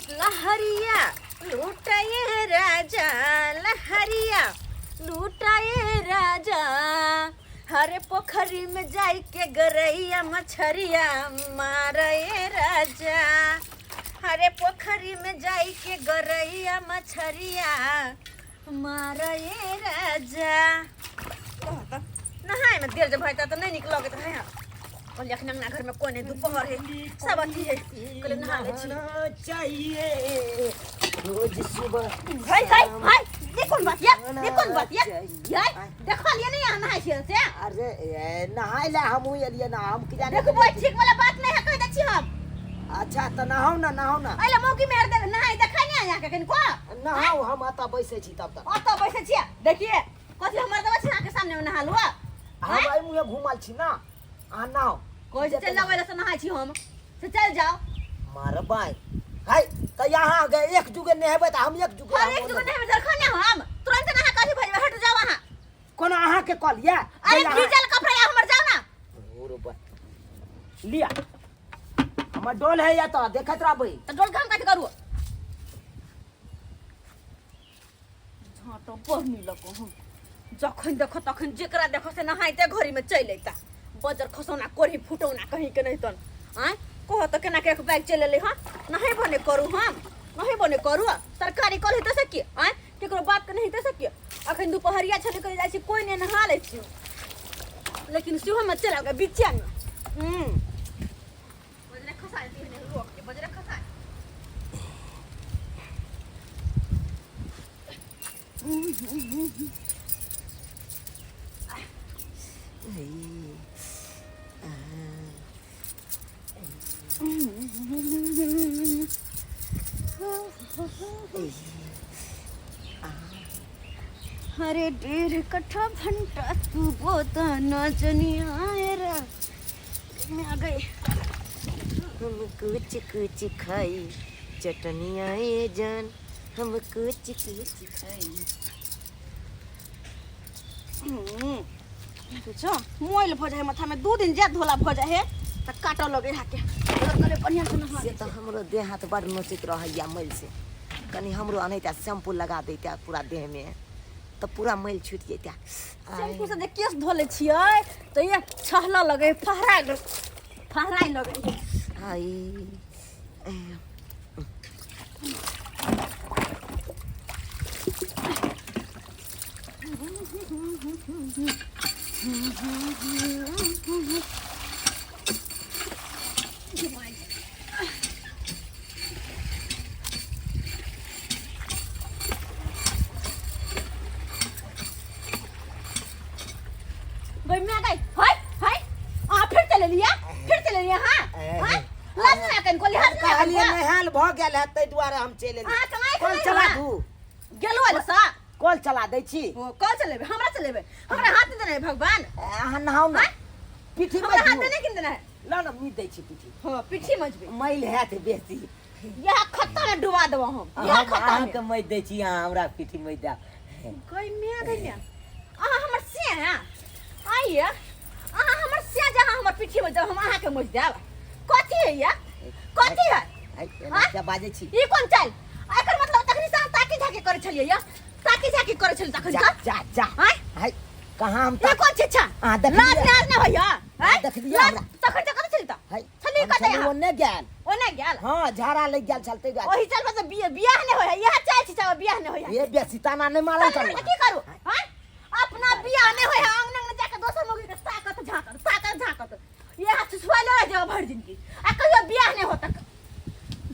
लहरिया लूटाए राजा, लहरिया लूटाए राजा। हरे पोखरी में जाई के गरैया मछरिया मारे राजा। हरे पोखरी में जाई के गरैया मछरिया मारे राजा। नहाय में देर जब होता तो नहीं निक लगैत रहे। कहलियै अखन अंगना घर में कोने दुपहर है, सब अथी है, कहलियै नहा लै छी। चाहिए रोज सुबह। हाय हाय हाय, ये कोन बात या, ये कोन बात या? याय देखलियै नहीं अहाँ नहाय छियै से? अरे ए, नहाय ला हमहूँ एलियै ना, हम की जाने। देखू बो, ठीक वाला बात नहीं है, कह दै छी हम। अच्छा तऽ नहाउ ना, नहाउ ना। अइला मौकी मेहर देख नहाय देखै नहीं अहाँ के कनिको। नहाउ, हम एतऽ बैसै छी तब तक। ओतऽ बैसै छियै, देखिए कथी हमर दबै छी अहाँके सामने में नहा लुआ। हम एहि मुँहे घुमल छी ना, अहाँ नहाउ। कोइ से चल जाओ से नहाय छी हम से, चल जाओ। मारबै है तऽ यहाँ गे एक जुगे नहेबै तऽ हम एक जुगे। हम एक जुगे नहेबै जखन ने हम तुरंत नहा कथी भजबै, हट जाओ अहाँ। कोनो अहाँके कहलियै? अरे भीजल कपड़ा या हमर, जाओ ना। लिया हमर डोल है या तऽ देखैत रहबै। तऽ डोल के हम कथी करू? झाँटो बहनी लगो हम जखन देखो तखन जेकरा देखो से नहाइते घड़ी में चलि अयता। बजर खसौना कोढ़ी फुटौना कहीं के नहीं तन आँय कहो तऽ केना के एक बैग चलि एलै। हँ नहीं बने करू, हम नहीं बने करू, सरकारी कल हेतै से की? आँय केकरो बात के नहीं हेतै से की? अखन दुपहरिया छलै, कहि जाइ छी कोइ नहि, नहा लै छी, लेकिन सेहो में चलि आबै बिच्चा में। बजरे खसा देती रोक के बजरे खसा। अरे डेढ़ कट्ठा भंटा तू बोता नचनिया रे में आ गई। हम कुछ कुछ खाई चटनिया ए जान, हम कुछ कुछ खाई। देखै मोइल भऽ जाइ है माथा में, 2 दिन जाय धोला भऽ जाइ है तऽ काटऽ लगे है के कहले बढ़िया से नहा। से तऽ हमरो देह हाथ बड़ नोचैत रहैया मैल से, कनि हमरो अनैता शैम्पू लगा दैता पूरा देह में तऽ पूरा मैल छूटि जैता। शैम्पू से जे केश धो लै छियै तऽ ये छहलऽ लगे, फहराय फहराय लगे। हाय गई मैं गई। हाय हाय आ फिर चले लिया, फिर चले लिया। हां हां लाज ना कन को लिहाज ना। कहलियै नहायल भऽ गेल है ताहि दुआरे हम चलि एलियै। अहाँ कमाइ कल खेबै चला हमरा? दू गेलो आयल सा कल चला दै छी। ओ कल चलेबै, हमरा चलेबै? हमरा हाथ नहीं देने है भगवान। अहाँ नहाउ ना, पीठी हमरा हाथ मजबू। नहीं किन देना है। ल न मीत दै छी पीठी। हां पीठी मजबे, मैल हैत बेसी। यह खत्ता में डुबा देबो हम, यह हम खत्ता में। अहाँके मैद दै छी, अहाँ हमरा पीठी मैद देब। गई मियां, गई मियां, अहाँ हमर सिया हैं? आइए अहाँ हमर सिया, जहाँ हमर पीठी में जब हम अहाँ के मज देब कथी है या कथी है? है, एना किया बाजै छी? ई कोन चाल? एकर मतलब तखनी से अहाँ ताकी झाकी करै छलियै या, ताकी झाकी करै छलियै तखन जा से? जा जा। आँय? है, कहाँ हम ई कोन छिच्छा? अहाँ देखलियै? लाज लाज नहि होइया आँय? देखलियै लाज हमरा? तखन से कतऽ छली तऽ? है, छली हम कतऽ छली अहाँ? ओन्ने गेल। ओने गेल? हाँ, झाड़ा लागि गेल छल ताहि दुआरे। ओहि चलबे तऽ बियाह नहि होइया, इएह चालि छिच्छा बियाह नहि होइया। ए बेसी ताना नहि मारल तहन करू। की करू आँय? अपना बियाह नहि होइया, आंगन में जाके दोसर मौगी के ताकत झाँकत, ताकत झाँकत, इएह छुछुआले रह जाओ भरि जिंदगी आ कहियो बियाह नहि होतक।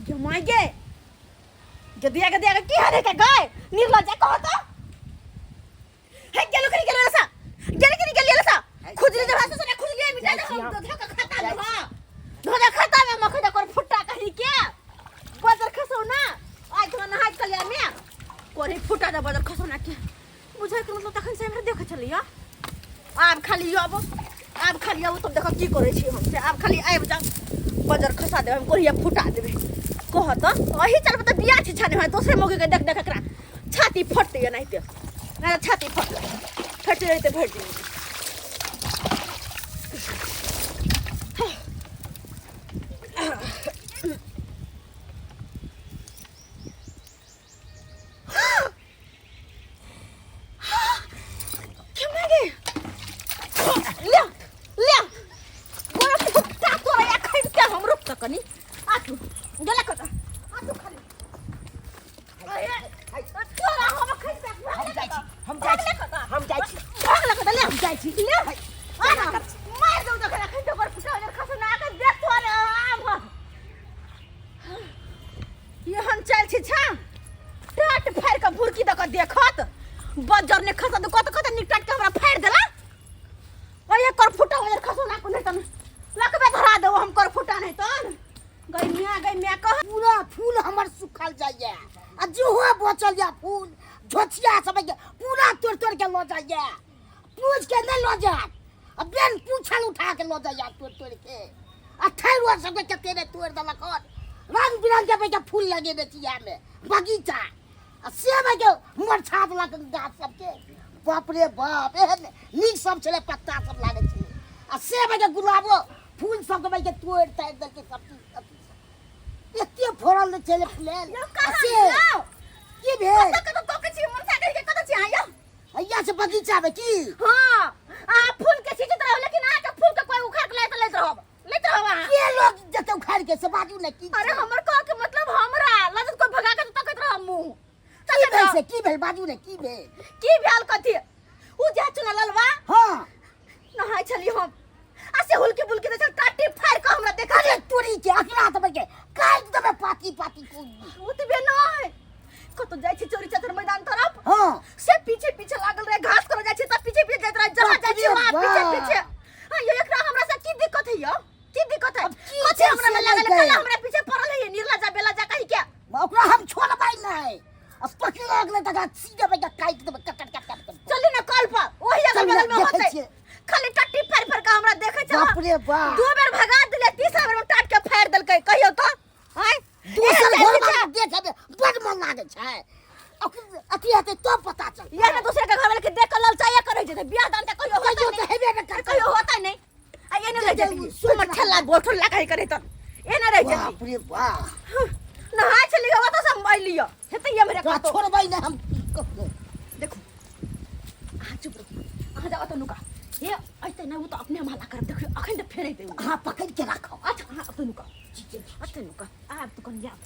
जमाई गे गदिया गदिया के की हरे के गाय निर्लज्ज कहो तो हे गेलो करी गेलो सा गेलो करी गेलो सा खुजली जब हंस से खुजली मिटा दे हम धो के खाता में। हां धो के खाता में मखो कर फुट्टा कहीं के बजर खसौ ना। आज तो नहाय कलिया में कोरी फुटा दे बजर खसौ ना के बुझाय के मतलब तखन से हमरा देखै छलिया। आब खाली आब, आब खाली आब तब देखो की करै छी हम से। आब खाली आबि जाउ बजर खसा देबै हम, कोरिया फुटा देबै। कह तऽ अही चलबै तऽ बियाह छी छाने होय दोसरे मौगी के देख देख एकरा छाती फटतै एनाहिते, नहि छाती फटलै फटि जेतै भरि दिन। गेल छी छा टाट फाड़ि कऽ भुरकी दऽ कऽ देखत बज्जर ने खसत कत कत निकट के हमरा फाड़ि देला ओए कर फुटा हो खसो ना को नहीं तन लकबे धरा देबो हम कर फुटा नहीं तन गई मियां गई मियां कह पूरा फूल हमर सुखल जाइए आ जेहो बचल या फूल झोछिया सब के पूरा तोड़ तोड़ के लऽ जाइए पूछ के नहीं लऽ जायत आ बेन पूछल उठा के लऽ जाइए तोड़ तोड़ के आ ठेरुआ सबके कते ने तोड़ देलक हन रंग बिरंग के बेटा फूल लगेने छी में बगीचा आ से के मरछा देलक गाछ सबके बाप रे बाप एहन नीक सब छलै पत्ता सब लागै छलै आ से के गुलाबो फूल सबके भाई के तोड़ि ताड़ि देलकै सब चीज अथी सब। एते फड़ल नहि छलै फुलायल यौ आ कहाँ से यौ की भेल कतऽ कतऽ तोकै छी मनसा कहि के कतऽ छी अहाँ यौ हैया से बगीचा मे की हां अहाँ फूल के सींचैत रहब लेकिन अहाँके फूल के कोई उखाड़ के लैत लैत रहब लैत रहब अहाँ के लोग जते उखाड़ के से बाजू ने की अरे हमर कह के मतलब हमरा लजत कोई भगा के तकैत रहब मुंह की तकैत भेल रहब से की भेल बाजू ने की भेल की भेल कथी उ जे चुना ललवा हां नहाय छली हम आ से हुलकी बुलकी दे छल टाटी फाड़ के हमरा देखा अरे तोरी के अकरा देबै के काटि देबै पाती पाती को ओतबे नहीं कतौ जाइ छी चोरी चतर मैदान तरफ हां से पीछे पीछे लागल रहे घास कर जाइ छी त पीछे पीछे जाइत रहे जहाँ जाइ छी बाप रे वहाँ पीछे बाप। पीछे हाँ यो एकरा हमरा से की दिक्कत है यो की दिक्कत है अब की कथी छै हमरा में से लागल नहि कल छै। हमरा पीछे पड़ल है निर्ला जा बेला जा कहि के ओकरा हम छोड़बै नहि आ पकड़ लगलै तकरा सी देबै के काटि देबै कट कट कट कट चली ना कल पर ओही अगल चल ना, बगल में देखै होतै छियै। खाली टट्टी फाड़ फाड़ के हमरा देखै छल बाप रे बाप दू बेर भगा देले तीसरा बेर में टाट के फाड़ देलकै कहियो तो आय दोसर एहन घर जाइ वाला छी देखे में बड मन लागै छै अथी हेतै तब पता चलतै ये ना दूसरे के घर वाले के देख के ललचाया करै छै बियाह दान के कहियो होता कहियो नहीं तऽ हेबे नहि करतै कहियो होता नहीं आ ये ना रह जती सोच हमर ठेला गोठल लगा करे त ये ना रह जती बाप रे बाप नहा छली हो तो सब अइलियो हेतै ये मेरे तोरा कतो छोड़बै नहि हम ककरो देखो अहाँ चुप रहू अहाँ जाओ तऽ नुका हे अइतै नहि ओ तऽ अपने हम हल्ला करब देखियौ अखन तऽ फेर अइतै ओ। अहाँ पकड़ि के राखब अच्छा अहाँ अतै नुका अतै नुका आब तऽ कनि आब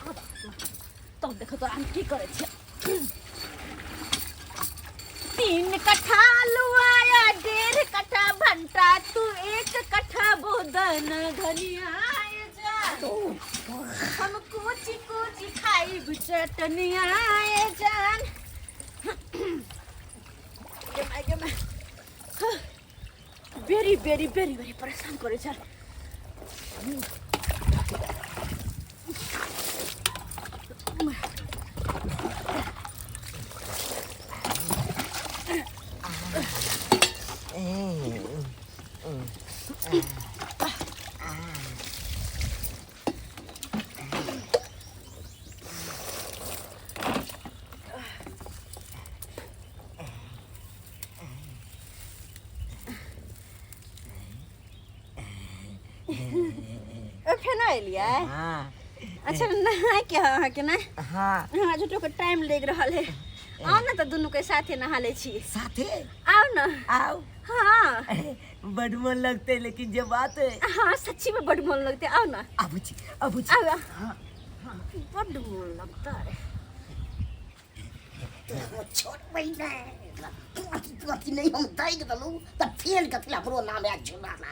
आब तब देखो तोरा हम की करै छियै तीन कट्ठा लुआया डेढ़ कट्ठा भंटा तू एक कट्ठा बोदन धनिया जा हम कोची कोची खाई चटनिया जान गे my गे my. बेरी बेरी बेरी बेरी परेशान करै छै फेर एलियै हाँ अच्छा नहाय के है अहाँके ने हाँ हमरा झूठो के टाइम लागि रहल है आउ ने तऽ दुनू के साथे नहा लै छी साथे आउ ने आओ हाँ बड मन लगते लेकिन जे बात है हाँ सच्ची में बड मन लगते आउ ना आबू छी आबू छी आउ बड मन लगता है छोड़बै नहि अथी अथी नहि हम दागि देलहुँ तऽ फेर कथी हमरो नाम आयत झुलाना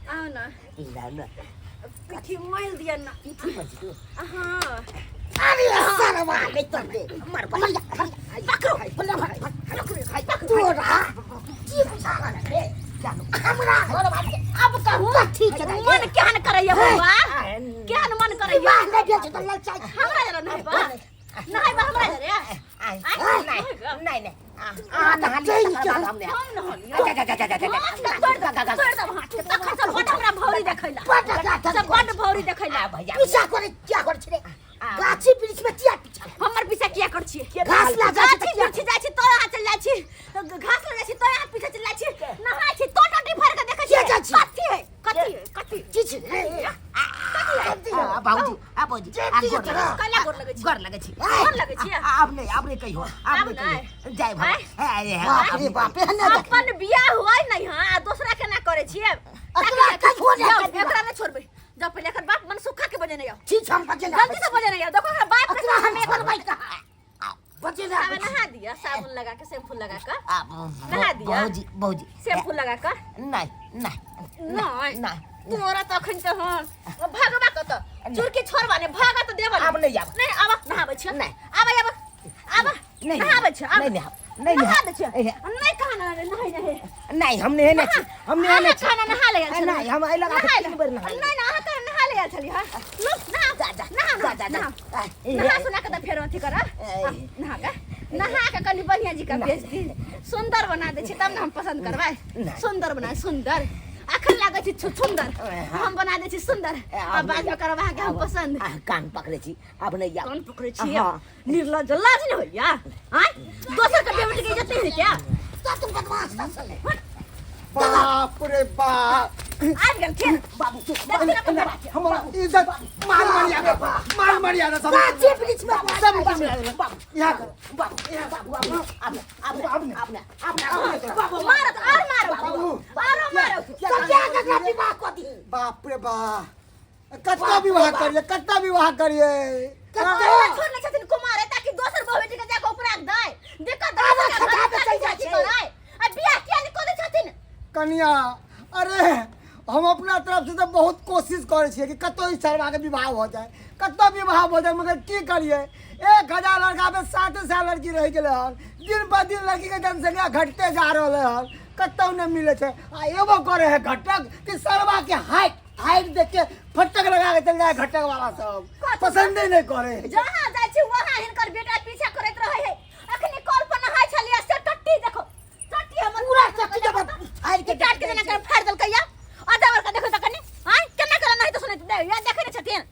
आउ ना ला ना पिठी मोल दिया ना पीठी बजू हाँ अरे सरवा नहि तर दे मर मर पकड़ो पकड़ो तोरा की बुझा रहल रे हमरा घर वाले अब कहू ठीक है मन केहन करैया बौआ केहन मन करैया विवाह नहि भेल छै तऽ ललचाइ हमरा जरा नहीं बा नहीं बा हमरा जरा नहीं नहीं नहीं आ नहा लिया तकर बाद हम हम नहलियो तोड़ दब हाथ के तखन सब बड हमरा भौरी देखैला सब बड भौरी देखैला भैया पीछा करे क्या करे छै रे गाछी वृक्ष में किया पीछा हमर पीछा किया कर छियै घास ला जाइ छै गाछी वृक्ष जाइ छी तो यहाँ चल जाइ छी घास ला जाइ छी तो यहाँ पीछे चल जाइ छी नहाय छी तो टोटी फाड़ के देखै किया जाइ छी? कथी है कथी है कथी की छै रे आ बाबूजी आ बाबूजी आ जे गोर तोरा। कैला गोर लगै छी गोर लगै छी गोर लगै छी आब नहीं आब नहीं कहियो आब आब नहीं कहियो जय भगवान अरे बाप रे बाप एहन नहि देख अपन बियाह होय नहीं हां आ दोसरा के ना करै छियै एकरा कहियो नहि जाओ, करबै। एकरा नहि छोड़बै जाओ पहिले एकर बाप मन सुखा के बजेने आउ ठीक छै हम बजेने जल्दी से बजेने आउ देखो एकर बाप के एकरा हम सामने छोड़बै कहाँ बजेने आबे आबै छी। नहा दिया साबुन लगा के शैम्पू लगा के नहा दिया बाबूजी बाबूजी शैम्पू लगा के नहीं नहीं नहीं नहीं तोरा त अखन त हम भगवा कत चुरकी छोड़बा ने भागा त देबा आब नहि आब। नहीं आब नहाबै छियै नहि। आब आब आब नहि नहाबै छियै आब नहि नहाब नहि नहा नहाब दै छियै नहीं कहा ना नहीं नहीं नहीं हम नहेने छी हम नहेने छी खाना नहा ले आयल नहीं हम एहि लगा के तीन बेर नहा नहीं ना अहाँ कहाँ नहा ले आयल छली हां लो नहा जा जा नहा जा जा जा नहा ए, नहा सुना के त फेर अथी कर नहा के नहा के कनी बढ़िया जी का बेच दी सुंदर बना दै छी तब ने हम पसंद करबै नहि। सुंदर बना सुंदर अखन लागै छी सुंदर हाँ। हम बना दै छी सुंदर ए, आ आब बाद में करब अहाँके हम पसंद आह, कान पकड़े छी आब नहीं आब कान पकड़ै छी हाँ। निर्लज लाज नहि होइया आँय दोसर के बेटी के इज्जत नहीं है क्या तो तुम बदमाश छले बाप रे बाप आबि गेलखिन बाबू तू देखू ने अपन बेटा के। हमारा इज्जत मार मरियादा मार मरियादा सब गाछी वृक्ष में सब मिला बाबू यहाँ करो बाबू बाबू बाबू आब आब आब आब आब बाबू मारत आर मारत बाबू। आरो मारत तो क्या ककरा विवाह कऽ दी बाप रे बाप कत्ता विवाह करिए कत्ता विवाह करिए कत्ता छोड़ने छथिन कुमारे ताकि दोसर बहु बेटी के जाके ऊपर रख दे दिक्कत आब दोसर के खता घर पे में चलि जाइ चाची छै। कराय आ बियाह किया नहीं कऽ दै छथिन कनिया अरे हम अपना तरफ से तो बहुत कोशिश करै छियै कि कतौ ई सरवा के विवाह हो जाए कतौ विवाह हो जाए मगर की करिए 1000 लड़का पे 700 लड़की रहि गेलै हन दिन ब दिन लड़की के जनसंख्या घटते जा रहलै हन कतौ नहि मिलै छै आ एगो करे है घटक कि सरवा के हाइट हाइट देख के फटक लगा के चल जाए घटक वाला सब पसंद ही नहीं करे है जहाँ जाइ छी वहाँ हिनकर बेटा पीछा करैत रहै है अखनी कल पर नहाय छलियै से टट्टी देखो टट्टी हमर पूरा टट्टी जब फाड़ि के काट के जेना कर फाड़ि देलकै या आधा बड़का देखो त कनी आय केना करा नहीं तो सुनैत दे या देखै नै छथिन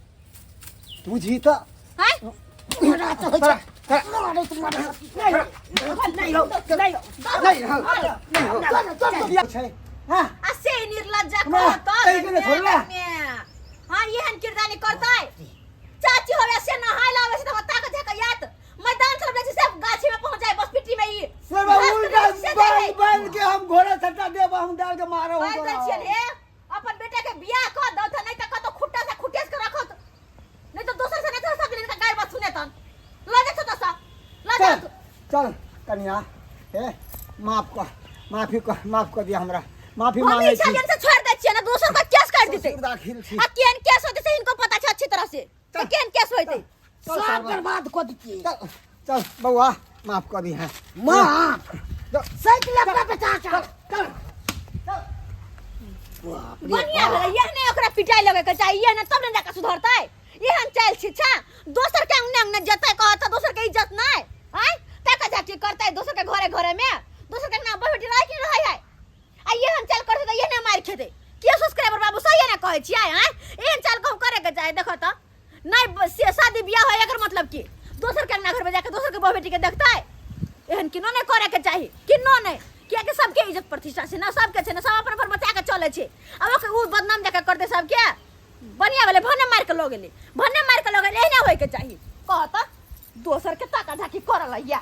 बुझी तऽ आय तोरा तऽ होइ छै तोरा नहि तोरा नहीं हो नहीं हो नहीं हो नहीं हो छै हाँ आ से निर्लज्जा हमरा कहत कहि के ने छोड़ला। हां एहन किरदानी करतै चाची होवे से नहाय लावे से त ताकत है यात मैदान चल जाइ छै सब गाछी में पहुंच जाए बस पिट्टी में ई सर घास उल्टा कटे से जाइ है। बांध बांध के हम घोड़ा सट्टा देब हम डाल के मारब कहि दै छियनि हे अपन बेटा के बियाह कऽ दौ त नहीं त कतौ खुट्टा से खुटेस के रखत नहीं तो दोसर से नहीं तो सब दिन इनका गाय बात सुने तन ल जा छोटा सा ल जा चल चल कनिया हे माफ कर माफी कर माफ कर दिया हमरा माफी हम मांगे इच्छा छी से छोड़ दै छियै ना दोसर का केस काट देतै ससुर दाखिल छी आ केहन केस होतै से इनको पता छै अच्छी तरह से चल। केहन केस होतै चल सब साहब। बर्बाद कऽ दितियै चल चल बउआ माफ कर दी है माफ साइकिल अपना बेटा के चल चल बाप रे बढ़िया बाप। भेलै यह ने ओकरा पिटाई लगे के चाही यह ने तब ने जाके सुधरतै एहन चालि छी छा दोसर के अंगने अंगने जेतै कहत दोसर के इज्जत नहि आँय ताका झाकी करतै दोसर के घरे घरे में दोसर के अंगना बैठ रहै कि रहै है आ एहन चाल करतै तऽ एहने मारि खेतै के सब्सक्राइबर बाबू सही ने कहै छियै आँय एहन चाल कहूँ करे के चाही देखो तऽ नहि से शादी बियाह होय एकर मतलब की दोसर के अंगना घर में जाके दोसर के बहु बेटी के देखतै एहन किनो नहि करे के चाही किनो नहि कियाकि सबके इज्जत प्रतिष्ठा छै ने सबके छै ने सब अपन अपन बचा के चलै छै आब ओकर ओ बदनाम जाके करतै सबके बढ़िया भेलै भने मारि के लऽ गेलै भने मारि के लऽ गेलै एहने होयके चाही कह तऽ दोसर के ताका झाकी करऽ लैया।